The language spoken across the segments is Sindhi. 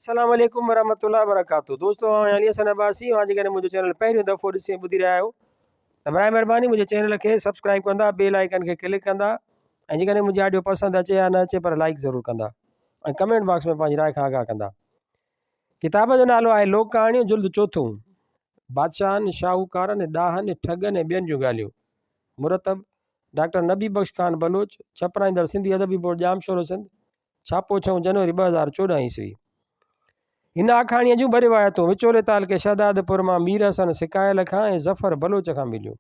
السلام عليڪم ورحمة الله وبرڪاته دوستو آئون آهيان علي حسن عباسي اوهان جيڪڏهن منهنجو چينل پهريون دفعو ڏسي ۽ ٻڌي رهيا آهيو ته برائي مهرباني منهنجي چينل کي سبسڪرائب ڪندا بيل آئيڪن کي ڪلڪ ڪندا ۽ جيڪڏهن منهنجي آڊيو پسند اچي يا نه اچي پر لائڪ ضرور ڪندا ۽ ڪمينٽ باڪس ۾ پنهنجي راء کان آگاهه ڪندا ڪتاب جو نالو آهي لوڪ ڪهاڻيون جلد چوٿون بادشاهن شاهوڪارن ڏاهن ٺڳن ۽ ٻين جون ڳالهيون مرتب ڊاڪٽر نبي بخش خان بلوچ ڇپرائيندڙ سنڌي ادبي بورڊ ڄامشورو سنڌ ڇاپو ڇهون جنوري 2014 عيسوي. هن آکاڻيء جون ٻه روايتون وچولي تعلقي شهدادپور مان مير حسن سڪايل کان ۽ ظفر بلوچ کان مليون.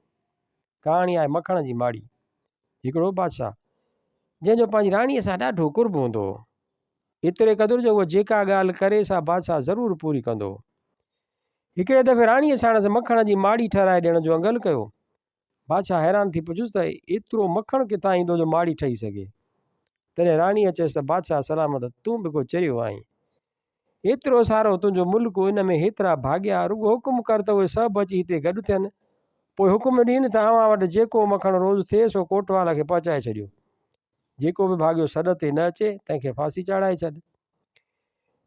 ڪهاڻي آهي مکڻ جي ماڙي. هڪڙو بادشاهه، جنهن جو پنهنجي راڻيء سان ڏاڍو قرب هوندو هو. ايتري قدر جو هوء جيڪا ڳالهه ڪري سا بادشاهه ضرور پوري ڪندو هو. هڪڙي دفعي راڻيء ساڻس مکڻ جي ماڙي ٺهرائي ڏيڻ جو انگل ڪيو. بادشاهه حيران ٿي پڇيس ته ايترو مکڻ ڪٿان ايندو جو ماڙي ٺهي سگهي؟ تڏهن راڻيء چيس ته بادشاهه سلامت، تون به ڪو چريو آهين. ايترو سارو تنهنجو ملڪ، ان ۾ هيترا ڀاڳيا، رڳو حڪم ڪر ته اهي سڀ اچي هتي گڏ ٿين. پوء حڪم ڏين ته اوهان وٽ جيڪو مکڻ روز ٿئي سو ڪوٽوال کي پهچائي ڇڏيو. جيڪو به ڀاڳيو سڏ تي نه اچي، تنهن کي ڦاسي چاڙهائي ڇڏ.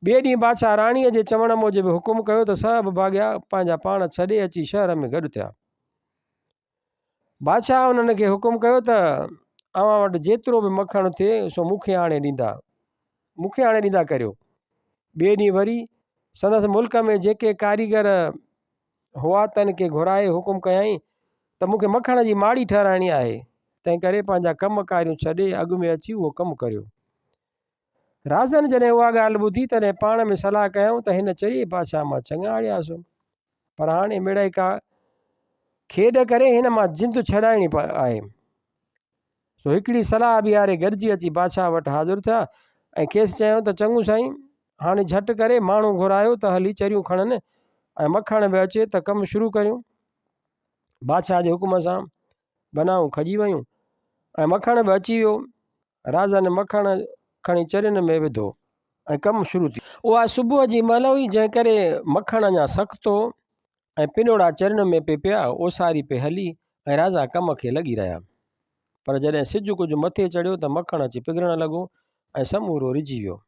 ٻئي ڏينهن بادشاهه راڻيء جي چوڻ موجب حڪم ڪيو ته سڀ ڀاڳيا پنهنجا پاڻ ڇڏي اچي شهر ۾ گڏ ٿيا. بادشاهه انهن کي حڪم ڪيو ته اوهان وٽ جيترو به مکڻ ٿئي سو مون کي آڻي ڏيندا مون کي آڻي ڏيندا ڪريو. ٻئي ڏينهن وري سندس ملڪ ۾ جيڪي ڪاريگر هئا تن کي گهرائي حڪم ڪيائين ته مون کي مکڻ جي ماڙي ٺهرائڻي آهي، تنهنڪري پنهنجا ڪم ڪاريون ڇڏي اڳ ۾ اچي اهو ڪم ڪريو. رازن جڏهن اها ڳالهه ٻڌي تڏهن پاڻ ۾ صلاح ڪيائون ته هن چريي بادشاهه مان چڱا اڙياسون، پر هاڻي مڙئي ڪا کيڏ ڪري هن مان جند ڇڏائڻي آهي. سو هڪڙي صلاح بيهاري گڏجي اچي بادشاهه وٽ حاضر ٿيا ۽ کيس چيائون ته چڱو سائين، هاڻي جهٽ ڪري ماڻهو گهرايو ته هلي چريون کڻن ۽ مکڻ به اچي ته ڪم شروع ڪريون. بادشاهه جي حڪم سان بنائون کڄي ويون ۽ مکڻ به اچي ويو. رازن مکڻ کڻي چرين ۾ وڌو ۽ ڪم شروع ٿي. اها صبح جي مهل هئي، جنهن ڪري مکڻ اڃا سخت هو ۽ پنوڙا چرين ۾ پئي پيا، اوساري پئي هلي ۽ رازا ڪم کي لڳي رهيا. پر جڏهن سج ڪجهه مٿي چڙهيو ته مکڻ اچي پگهرڻ لڳو ۽ سمورو رجي ويو.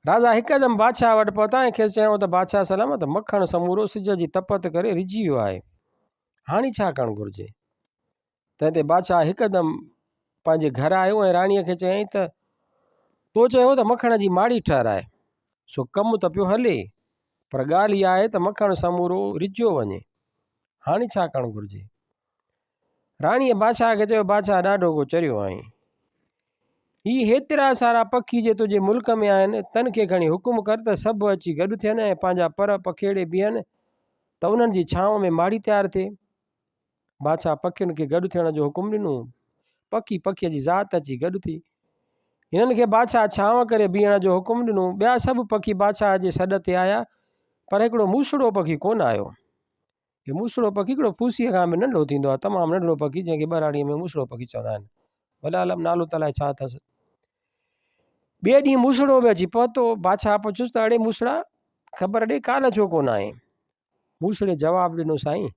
رازا هڪدم بادشاهه وٽ پهتا ۽ کيس چيائون ته بادشاهه سلامت، مکڻ سمورو سج جي تپت ڪري رجي ويو آهي. هاڻي ڇا ڪرڻ گهرجي؟ تنهن تي بادشاهه هڪدم پنهنجي گهر آيو ۽ راڻيء کي چيائين ته، تو چيو ته مکڻ جي ماڙي ٺهراء، سو ڪم ته پيو هلي، پر ڳالهه اها آهي ته مکڻ سمورو رجيو وڃي، هاڻي ڇا ڪرڻ گهرجي؟ راڻيء بادشاهه کي چيو، بادشاهه ڏاڍو ڪو چريو آهين. هي هيترا سارا پکي جي تنهنجي ملڪ ۾ آهن، تن کي کڻي حڪم ڪر ته سڀ اچي گڏ ٿين ۽ پنهنجا پر پکيڙي بيهن ته انهن جي ڇانو ۾ ماڙي تيار ٿئي. بادشاهه پکين کي گڏ ٿيڻ جو حڪم ڏنو. پکي پکيء جي ذات اچي گڏ ٿي. هنن کي بادشاهه ڇانو ڪري بيهڻ جو حڪم ڏنو. ٻيا سڀ پکي بادشاهه جي سڏ تي آيا، پر هڪڙو موسڙو پکي ڪونه آيو. هي موسڙو پکي هڪڙو ڦوسيء کان به ننڍو ٿيندو آهي، تمام ننڍڙو پکي، جنهن کي ٻهراڙيء ۾ موسڙو پکي چوندا آهن. ڀلا الائي نالو ته الائي ڇا اٿس. ٻئي ڏينهن موسڙو به اچي پهتو. بادشاهه پڇيس ته اڙي موسڙا، خبر ڏي ڪالهه ڇو ڪونه آئين؟ موسڙي جواب ڏنو سائين!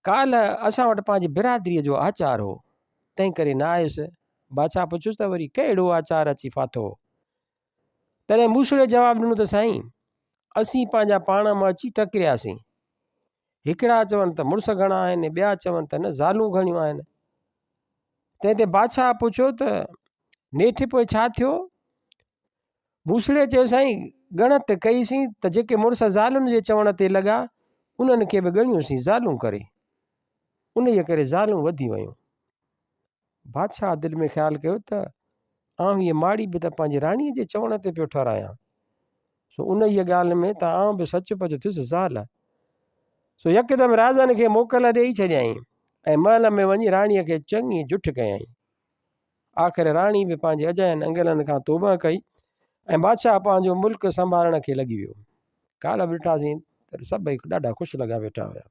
ڪالهه اسان وٽ پنهنجي برادريء جو آچار هو، تنهن ڪري نه آيس. بادشاهه پڇيس ته وري ڪهڙو آچار اچي ڦاٿو هو؟ تڏهن موسڙي جواب ڏنو ته سائين! اسين پنهنجا پاڻ مان اچي ٽڪرياسين. هڪڙا چون ته مڙس گهڻا آهن، ٻيا چون ته نه زالون گهڻيون آهن. تنهن تي بادشاهه پڇيو ته نيٺ پوء ڇا ٿيو؟ موسڙي چيو سائين ڳڻت ڪئي سين ته جيڪي مڙس زالن جي چوڻ تي لڳا انهن کي به ڳڻيون سين زالون ڪري. انهيء ڪري زالون وڌي ويون. بادشاهه دل ۾ خيال ڪيو ته آئون هيء ماڙي به ته پنهنجي راڻيء جي چوڻ تي پيو ٺهرايان. سو انهيء ڳالهه ۾ ته آئون به سچ پچ ٿيس زال. سو يڪدم رازن کي موڪل ڏيئي ڇڏيائين ۽ محل ۾ وڃي راڻيء کي چڱي جٺ ڪيائين. آخر راڻي به پنهنجي اجاين انگلن کان توبهه ڪئي ۽ بادشاهه پنهنجو ملڪ سنڀالڻ کي لڳي ويو. ڪالهه به ڏٺاسين ته سڀئي ڏاڍا خوش لڳا ويٺا هيا.